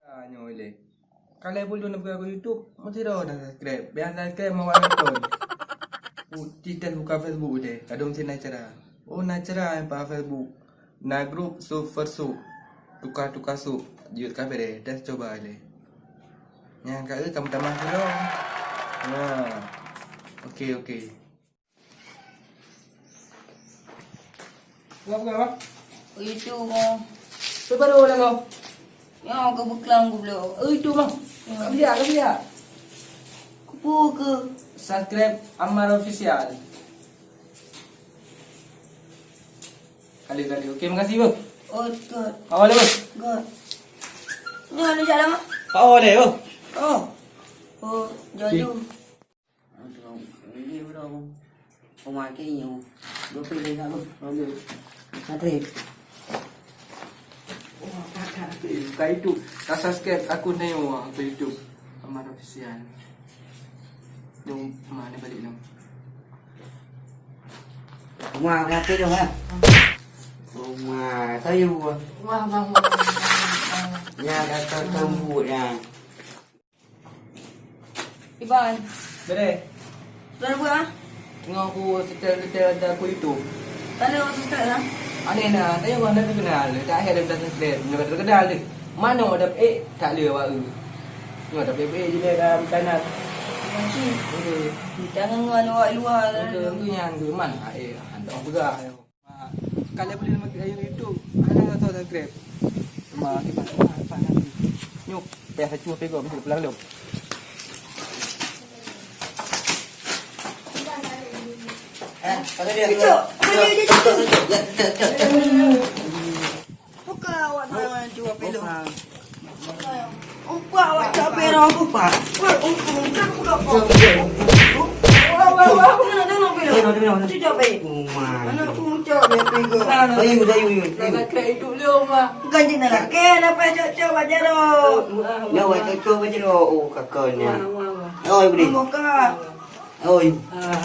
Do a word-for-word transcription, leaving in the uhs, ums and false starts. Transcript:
Ah, nyoe lé. Ka lhèe buleuen na buka aku YouTube, meusidroe na subscribe. Biasa subscribe mau nonton. Uti dan buka Facebook deh, kadang sini acara. Oh, na acara yang pa Facebook. Na grup sub per sub. Tukar-tukar sub. Jeuet ka bere, dah coba lé. Nyang ka eu kamu tamah sidroe. Nah. Okey, okey. Buka, buka, buka. Itu mo. Coba dulu lah kau. Ya, kau buklang goblok. Oh, itu mo. Ya. Kau lihat, kau lihat. Kupu ke? Subscribe Ammar Official. Kali, kali. Okey, makasih, Bang. Oh, good. Awal, Bang. Good. Ni anu jalan mah? Awal, Bang. Oh. Oh, jadu. Ini bro, rumah kayaknya. Dua puluh lima puluh. Nanti. Ka itu, ka subscribe akun Neo, akun YouTube Ammar Official. Jom, mana balik dong. Rumah berapa dong, ha? Rumah kayu. Rumah bangun. Ya, kata tembok ya. Iban. Bere. Sudah buat ah? Tengok aku setel-setel ada aku itu. Tanda orang subscribe lah. Aneh nah, tanya orang dah terkenal. Tak ada dah subscribe. Nyoba terkenal deh. Mana ada eh tak ada awak tu. Nyoba tapi eh je dalam channel. Masih. Okey. Jangan ngelawan awak luar. Okey, okey, yang tu mana? Eh, hantar pegang. Ka lhèe buleuen na buka ayong YouTube, hana tahu subscribe. Ma, di mana? Apa nanti? Nyok, payah satu pego mesti pulang dong. Eh, kata dia. Cok, kata dia, cok. Ya, cok, cok, cok. Buka awak nak jual pelok. Buka. Umpak awak cak pera aku. Umpak. Weh, umpak, umpak, umpak. Wah, wah, wah, wah. Tengok, tengok, tengok. Tengok, tengok, tengok. Cucuk, baik. Umai. Anak aku muncul, dia pegah. Sayu, sayu, sayu. Nak laki hidup dia, Umar. Bukan cik nak laki, nak payah cocok bak jarak. Nak buat cocok bak jarak. Oh, kakaknya. Wah, wah, wah. Oh, boleh. Buka. Oh, you. Ah.